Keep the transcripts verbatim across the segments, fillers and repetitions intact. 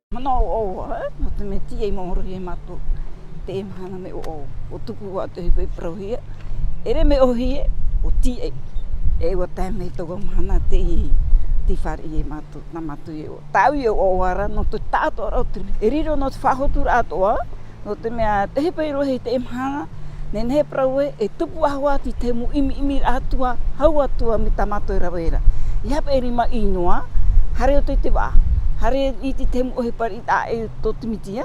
Mana ʻoaʻoa, eh? Nō te mea tīaʻi maoro hia mātou. Teie mahana mea ʻoaʻoa. ʻUa tupu atu te ʻohipa i parauhia. ʻEʻere mea ʻōhie, ʻua tīaʻi. E ʻua tae mai taua mahana tei, tei fāriʻi e mātou, nā mātou e ʻoaʻoa. Tāʻu e ʻoaʻoa ra, nō te taʻatoʻaraʻa o te, e riro nō te faʻahoturaʻa atoʻa, nō te mea, te ʻohipa i roaʻa i teie mahana, nehenehe e parau ē, e tupu ʻahu atu i te mau ʻimiʻimiraʻa atu ā, hau atu ā mai tā mātou e rave ra. ʻEiaha paʻi e rimaʻī noa, haere ʻo tei te vaʻa, haere i te, te mau ʻohipa riʻi taʻa ʻē tō te mītia,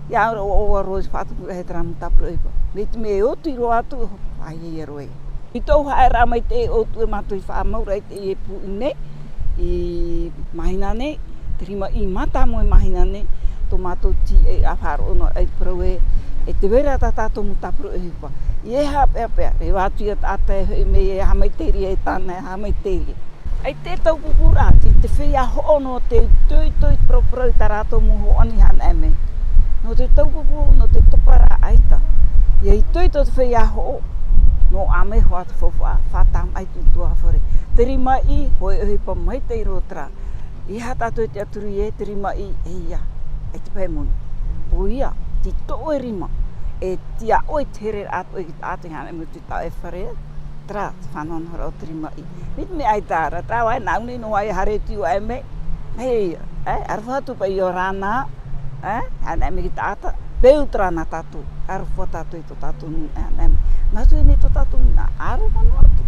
ʻia ora ʻoaʻoa roa i te faʻatupuraʻa e terā mau tāpura ʻohipa. Mai te mea e oti roa atu, ʻaita e ʻia roaʻa. I tōʻu haereraʻa mai te ʻōtuʻa e mātou i faʻamauraʻa i teie pū nei, i mahina nei, te rimaʻī mātāmua i mahina nei, tō mātou tīaʻi e faʻaroʻo noa i te parau ē, e te vai ra tā tātou mau tāpura ʻohipa. ʻEiaha paʻi, paʻi, reva atu ia taʻata e hoʻi mai e haʻamaitaʻi i tāna, e haʻamaitaʻi. ʻAita e taupupūraʻa, te, te feiā hoʻo nō te itoito i te paraparau i tā rātou mau hoʻoni haʻanaʻe mai. Nō te taupupū, nō te toparaʻa ʻaita. ʻIa itoito te feiā hoʻo, nō ʻāmui hoʻi te faufaʻa, faʻatāmaʻi i te utuafare. Te rimaʻī, hōʻē ʻohipa maitaʻi roa terā. ʻEiaha tātou e tiʻaturi ē, te rimaʻī, e ʻeiaha, e te pae moni. ʻOia, tei toʻo e rima, e tiʻa ʻoe i te hereraʻa atoʻa i te taʻata i haʻanaʻe mai i te taoʻe fare, terā te faʻanahonahoraʻa o te rimaʻī. Mai te mea ʻaita ra, terā vāhi nāʻu nei noa e haere atu i ʻō mai, hei, e, aroha atu paʻi i ʻō ra na, e, haʻanaʻe mai i te taʻata, peu terā nā tātou, aroha tātou i tō tātou nūnaʻa, e, haʻanaʻe mai. Nā atu nei tō tātou nūnaʻa, aroha noa atu.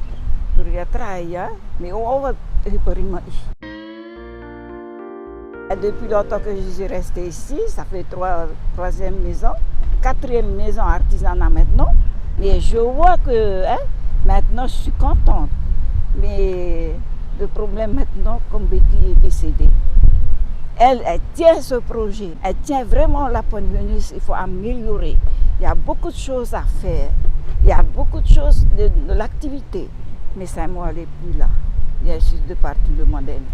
Terā ia, terā ia, mea ʻoaʻoa te ʻohipa rimaʻī. Depuis longtemps que je suis restée ici, ça fait trois, troisième maison, quatrième maison artisanale maintenant. Mais je vois que, hein, maintenant, je suis contente. Mais le problème maintenant, comme Betty est décédée, elle, elle tient ce projet, elle tient vraiment la Pointe Vénus, il faut améliorer. Il y a beaucoup de choses à faire, il y a beaucoup de choses de, de l'activité. Mais seulement elle est plus là. Elle est juste partie le mois dernier.